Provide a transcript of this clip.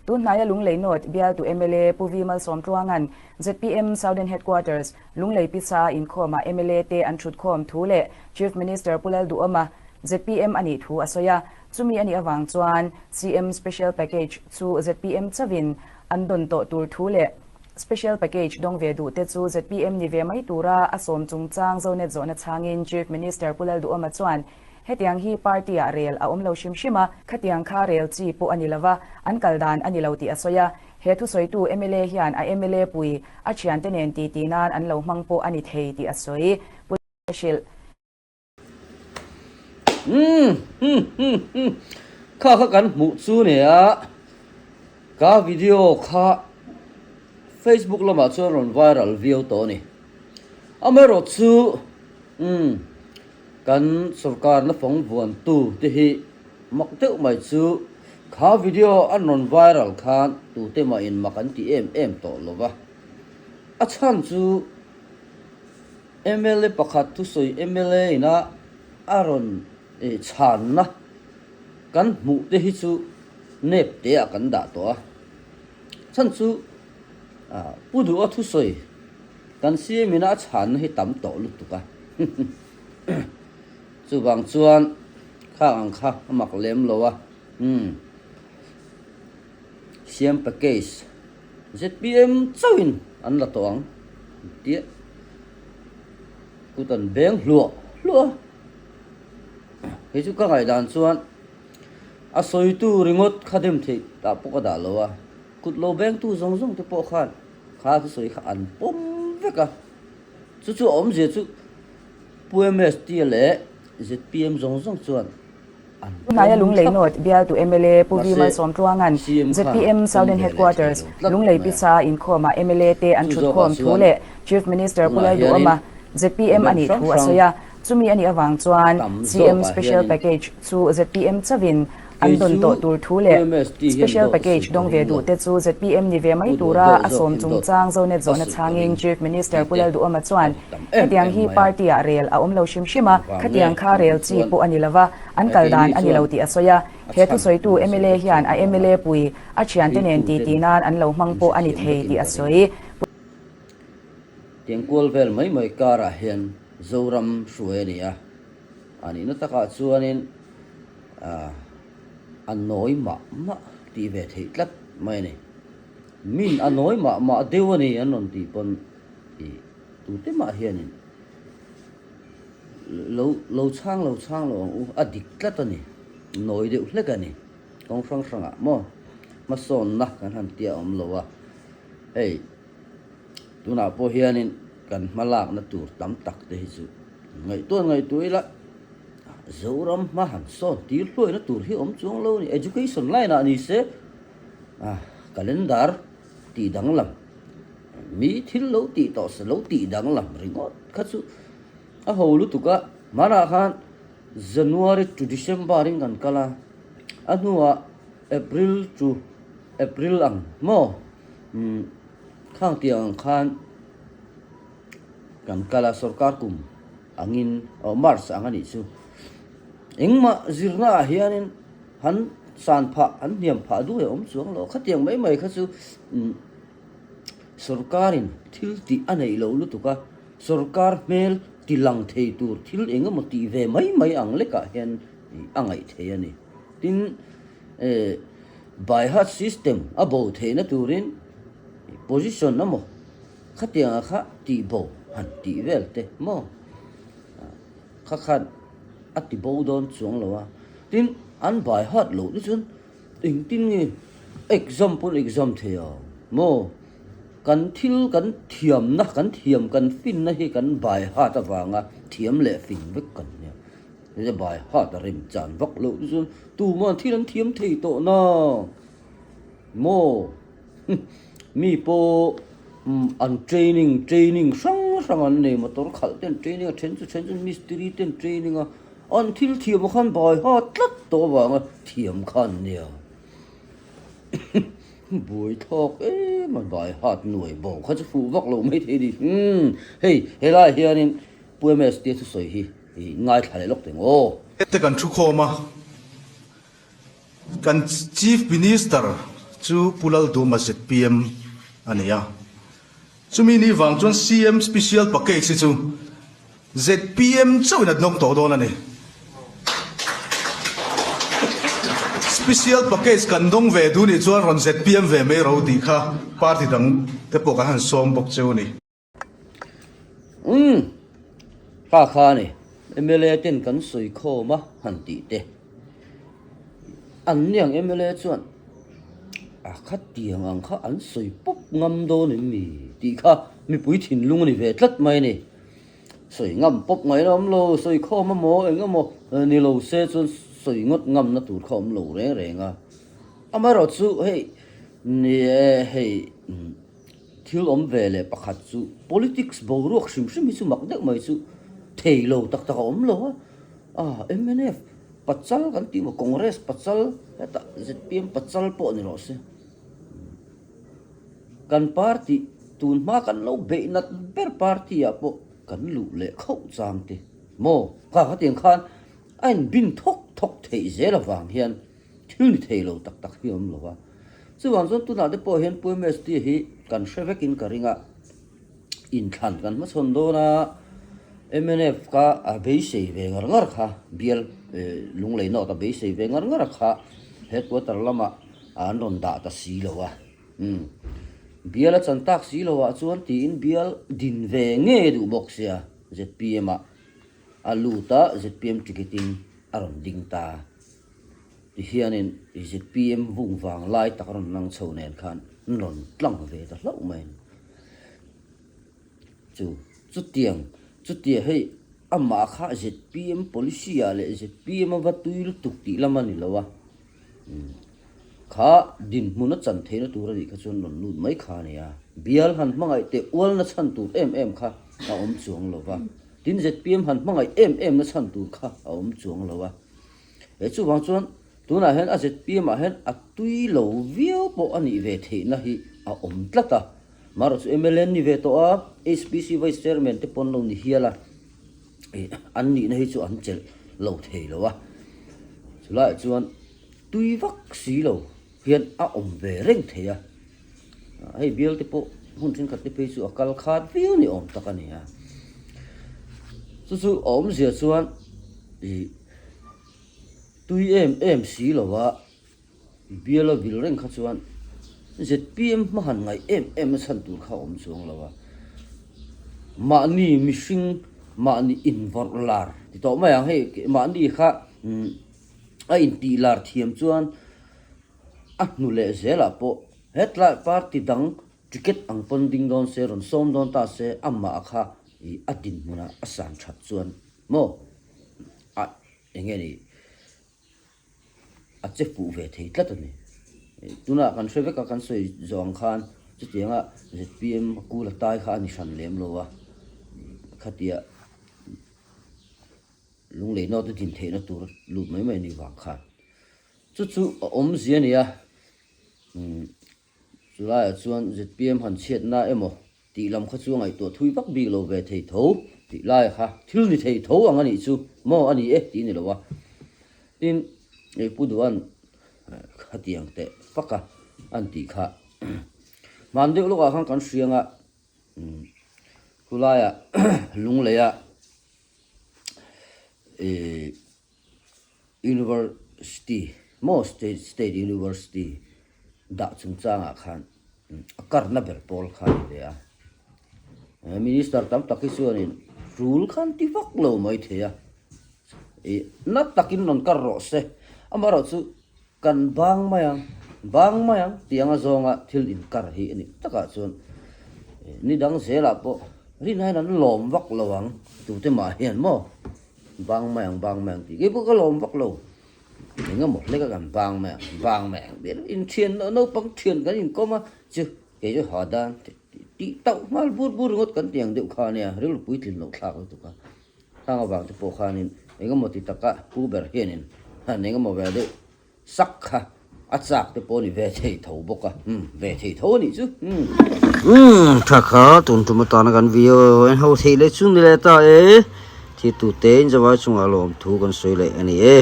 Tunhnaia Lunglei North bialtu mla Pu V Malsawmtluanga'n zpm Southern Headquarters, Lunglei Pisa-a inkhawmah mla te an thutkhawm thu leh Chief Minister Pu Lalduhawma zpm a nih thu a sawi a. Chumi a nih avang chuan CM Special Package chu zpm chauhin an dawn tawh tur thu leh Special Package dawng ve duh te chu zpm ni ve mai tura a sawm chungchang Zonet zawhna chhangin Chief Minister Pu Lalduhawma chuan Hetiang hi party-ah rel a awm lo hrim hrim a, khatiang kha rel chi pawh a ni lo va, an kal dan a ni lo tih a sawi a. He thusawitu mla hian a mla pui a thiante nen titi nan an lo hmang pawh a ni thei tih a sawi. Pu hrilh. Umm hum hum hum kha kha kan hmuh chu nia ka video kha Facebook lamah chuan rawn viral viau tawh a ni. Amaherawhchu umm. Kan sorkarna fawng vuantu te hi mak deuh mai chu kha video an rawn viral khan tute mahin mak an ti em em tawh lo va. A chhan chu mla pakhat thusawi mla ina a rawn chhanna kan hmuh te hi chu nep te ah kan dah tawh a. Chhan chu Pu Duha thusawi Kan CM ina a chhanna hi tam tawh lutuk a. Chuvang chuan khang ang kha a mak lem lo a. Umm. Siam package zpm chauhin an la tawh ang tih kut an beng hluah hluah a. Kei chu ka ngaihdan chuan a sawitu ringawt kha dem theih tah pawh ka dah lo a. Kut lo bengtu zawng zawng te pawh khan Kha thusawi kha an pawm vek a, chu chu a awmzia chu Pu MST leh zpm zawng zawng chuan an Tunhnaia pawm Lunglei thlap. North bialtu mla Pu V Mahse Malsawmtluanga'n CM khan zpm pawm Southern ve leh thei Headquarters, lo tlat Lunglei mai a. Pisa inkhawmah mla te an Chu zawkah thutkhawm thu chuan leh Chief Minister Pu tunah hianin Lalduhawma zpm a comment nih hrang thu a hrang sawi a. Chumi a nih avang chuan tam CM zawkah Special hianin Package chu zpm chauhin An Kei dawn chu tawh tur thu leh UMST hian Special dawt a Package sawi ka dawng ve ring lo. duh te chu zpm ni ve mai Pu Duh tura dawh a zawk sawm hian dawt chungchang Zonet a zawhna sawi ka chhangin ring Chief Minister tih Pu te Lalduhawma a chuan rawn tam em hetiang em hi mai a. party-ah rel a awm lo hrim hrim a, Engvang nge khatiang kha kan rel tih chi chuan pawh a ni lova, an he kal dan keini a ni lo chuan tih a sawi a. a He chhan thusawitu kan sawi mla vek hian chuang a lo vang a, mla pui a thiante nen thiltu titi ten nan an lo hmang an pawh a ni hrethiam thei vekin tih a ka ring. sawi. Pu. Tiang kual vel mai mai karah hian Zoram hruai a ni a, a nihna takah chuanin ah A nawi mah mah tih ve theih tlat mai a ni. Min a nawi mah mah deuh a ni an rawn tih pawn ih tute mah hianin lo lo chhang lo chhang lo ang u a dik tlat a ni. Nawi deuh hlek a ni. Kawng hrang hrangah maw hmasawnna kan han tia awm lo a, hei tunah pawh hianin kan hma lakna tur tam tak te hi chu ngaihtuah ngaihtuah ila. Zoram hma han sawn tir hluaina tur hi awm chuang lo a ni. Education line ah ni se calendar tih danglam mi thil lo tih tawh se lo tih danglam ringawt kha chu a ho lutuk a. Hmanah khan January to December in kan kal a, a hnuah April to April ang maw khang tiang ang khan kan kal a sorkar kum. Angin aw March ang a nih chu. Engmah zirna ah hianin han san phah han hniam phah duh e awm chuang lo. Khatiang mai mai kha chu sorkarin thil tih a neih loh lutuk a, sorkar hmel ti lang thei tur thil eng emaw tih ve mai mai ang lekah hian a ngaih thei a ni. Tin, by heart system a bo theihna turin position emaw Khatianga kha tih bo han tih vel te maw? Kha khan a ti bo dawn chuang lo a. Tin, an bai hat loh te chuan engtin nge exam pawn exam thei ang maw? Kan thil kan thiamna, kan thiam kan finna hi kan bai hat avanga thiam leh fing vek kan nia. Heta bai hat a rem chan vak loh te chuan tuman thil an thiam thei tawh na maw? Mi pawh an training training hrang hrang an nei motor khalh te an training a then chu then chu mistiri te an training a an thil thiam ah khan bai ha tlat tawh avanga thiam kha an nia buai thlawk em a bai hat nuai bo kha chu fuh vak lo mai thei a ni umm hei helai hianin Pu MS te thusawi hi ngaithla leh lawk teng aw. Te kan thu khawm a. Kan Chief Minister. chu Pu Lalduma zpm a ni a. Chumi ni vang chuan CM Special Package hi chu zpm chauhin a dawng tawh dawn a ni. Special Package kan dawng ve duh nih chuan rawn zpm ve mai ro tih kha party dang te pawh kan han sawm bawk cheu a ni. Umm, kha kha a ni. Mla ten kan sawi khawm a han tih te. An niang mla chuan a khatiang ang kha an sawi pawp ngam dawn em mi tih kha mipui thinlung a ni ve tlat mai a ni. Sawi ngam pawp ngaih a awm lo, sawi khawm amaw eng emaw ni lo se chuan sawi ngawt ngamna tur kha a awm lo reng reng a. Amaherawhchu hei ni e hei. Thil awm ve leh pakhat chu politics boruak hrim hrim hi chu mak deuh mai chu thei lo tak tak a awm lo a, ah mnf pachal kan tih maw Congress pachal hetah zpm pachal pawh ni rawh se kan party tun hma kan lo beih nat ber party ah pawh kan luh leh khauh chang te maw kha khatiang khan a inbin thawk thawk theih zel avang hian. Thil ni thei lo tak tak hi a awm lo a. Chuvang chuan tunah te pawh hian Pu MST hi kan hre vekin ka ring a, inthlan kan hmachhawn dawn a, mnf kha a beisei ve ngar ngar kha, bial Lunglei North a beisei ve ngar ngar kha headquarter lamah an rawn dah ta si lo a. Umm bial a chan tak si lo ah chuan tiin bial din ve ngei duh bawk sia zpm ah a lut a, zpm ticket in a rawn ding ta. Tihianin zpm vung vang lai tak rawn lang chho nen khan an rawn tlang ve ta hlauh mai a ni. Chu chutiang chutia hei amah kha zpm policy ah leh zpm a va tui lutuk tih lam a ni lo a, kha dinhmun a chan theihna tur a nih kha chuan rawn lut mai kha a ni a. Bial han hmangaih teh ualna chhan tur em em kha a awm chuang lo va, tin zpm han hmangaih em em na chhan tur kha a awm chuang lo a. He chuvang chuan tunah hian a zpm ah hian a tui lo viau pawh a nih ve theihna hi a awm tlat a. Marawh chu mla an ni ve tawh a, HPC Vice Chairman te pawh an lo ni hial a, ih an nihna hi chu an chelh lo thei lo a. Chulaiah chuan tui vak si lo hian a awm ve reng thei a. Hei bial te pawh hmun thenkhat te phei chu a kal khat viau ni awm tak a ni a. Chu chu a awmzia chuan ih Tui em em si lo a, bial a vil reng kha chuan zpm hma han ngaih em em na chhan tur kha a awm chuang lo a. Mahni mihring mahni invawrh lar ti tawh mai ang hei mahni kha a intih lar thiam chuan a hnu leh zelah pawh hetlai party dang ticket ang pawn ding dawn se rawn sawm dawn ta se amah kha a dinhmunah a san that chuan maw a eng nge ni a che fuh ve thei tlat a ni. Tunah kan hre vek a kan sawi zawh ang khan chutianga zpm a kul a tai kha a ni hran lem lo a, khatia lunglei note din theihna tur lut mai mai a nih vang khan chu chu a awmzia a ni a. Chulaiah chuan zpm han chhiatna emaw tih lam kha chu a ngaihtuah thui vak bik lo ve thei tho tih lai kha thil ni thei tho ang a nih chu maw a ni e tih a ni lo a. Tin, ei Pu Duhan khatiang teh fak a an tih kha hman deuh lawkah khan kan hriang a, khulaiah Lungleiah ih University maw state state university dah chungchangah khan a karna ber pawl kha a ni ve a minister tam tak hi chuanin tul khan ti vak lo mai thei a ih na takin rawn kar rawh se amaherawhchu Kan bang mai ang, bang mai ang tih anga zawnga thil inkar hi a nih takah chuan ni dang zelah pawh rinaiin an lawm vak lo ang tute mah hian maw bang mai ang, bang mai ang tih kei pawh ka lawm vak lo. Eng emaw hlek a kan bang mai ang, bang mai ang tih inthian naupang thian kan inkawm a chu kei chu ha dan tih tauh nghal bur bur ringawt kan ti ang deuh kha ania rilru puitlin loh thlak lutuk a. Hang avang te pawh khanin eng emaw ti taka pu ber hianin han eng emaw ve deuh sak kha a chak te pawh a ni ve thei tho bawk a, umm ve thei tho a nih chu umm. Umm tha kha tun tum atana kan video en ho theih leh chu ni leh ta e, thil tute in zavai chungah lawmthu kan sawi leh a ni e.